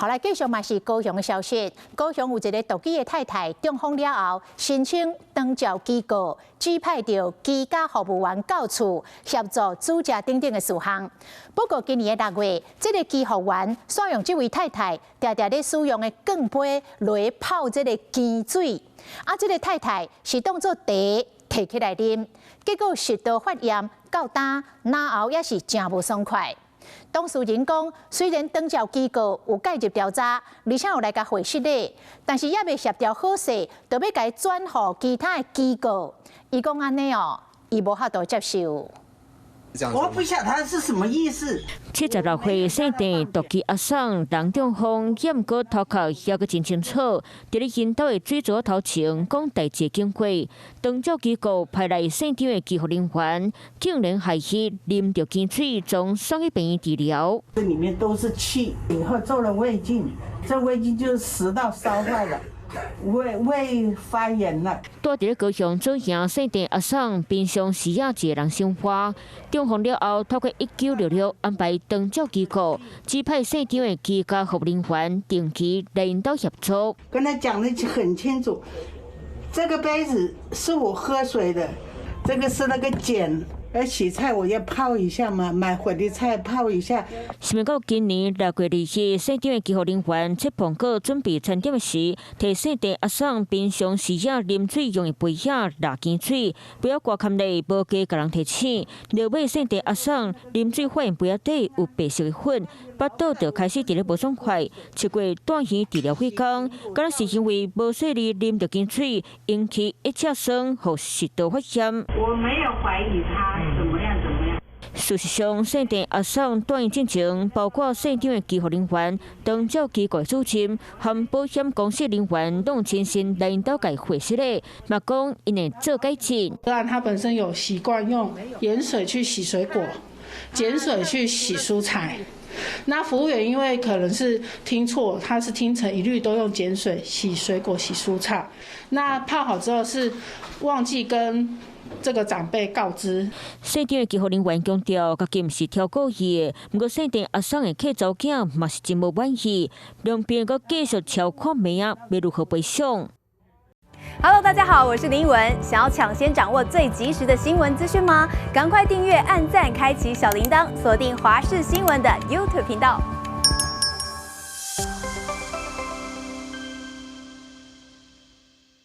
好來，繼續嘛是高雄的消息。高雄有一个獨居的太太中風了後，申請長照機構指派著居家服務員到厝協助煮食等等的事項。不過今年的6月，這个居服員煞用這位太太定定咧使用的鋼杯來泡這个羹水，啊，這个太太是當做茶提起來啉，結果食道發炎，到今咽喉也是誠無爽快。當事人講，雖然長照機構有介入調查，而且有來共回釋咧，但是猶未協調好勢，就欲共伊轉予其他的機構。伊講按呢哦，伊無法度接受。我不曉得他是什麼意思。76歲姓鄭獨居阿嬸人中風，驗過頭殼猶閣真清楚。佇咧𪜶兜的水槽頭前講代誌經過，長照機構派來姓張的醫護人員，竟然害伊啉著羹水，將送去病院治療。這裡面都是氣，以後做了胃鏡，這胃鏡就是食道燒壞了。胃發炎了。住佇咧高雄左營姓鄭阿嬸，平常時仔一个人生活，中風了後，透過1966安排長照機構指派姓張的居家服務人員定期來𪜶兜協助。跟他講得很清楚，這個杯子是我喝水的，這個是那個鹼。來洗菜我要泡一下嘛，買回的菜泡一下。想袂到今年6月2日，姓張的醫護人員切蘋果準備餐點時，提姓鄭阿嬸平常時仔啉水用的杯仔抐羹水，杯仔蓋坎咧無加共人提醒，落尾姓鄭阿嬸啉水發現杯仔底有白色的粉，腹肚就開始佇咧無爽快，7月住院治療幾工，敢若是因為無細膩啉著羹水，引起一切酸，予食道發炎。我沒有懷疑他。怎麼樣？怎麼樣？事實上，姓鄭阿嬸住院進前，包括姓張的醫護人員、長照機構主任和保險公司人員，攏親身來𪜶兜共伊解釋咧，嘛講𪜶會做改進。當然，他本身有習慣用鹽水去洗水果，鹼水去洗蔬菜。那服務員因為可能是聽錯，他是聽成一律都用鹼水洗水果、洗蔬菜。那泡好之後是忘記跟這個長輩告知。姓張的醫護人員強調，家己毋是挑故意的，毋過姓鄭阿嬸的契查某囝嘛是真無滿意，兩邊閣繼續敲看覓仔，欲如何賠償。 Hello，大家好，我是林文。想要搶先掌握最及時的新聞資訊嗎？趕快訂閱、按讚、開啟小鈴鐺，鎖定華視新聞的 YouTube 頻道。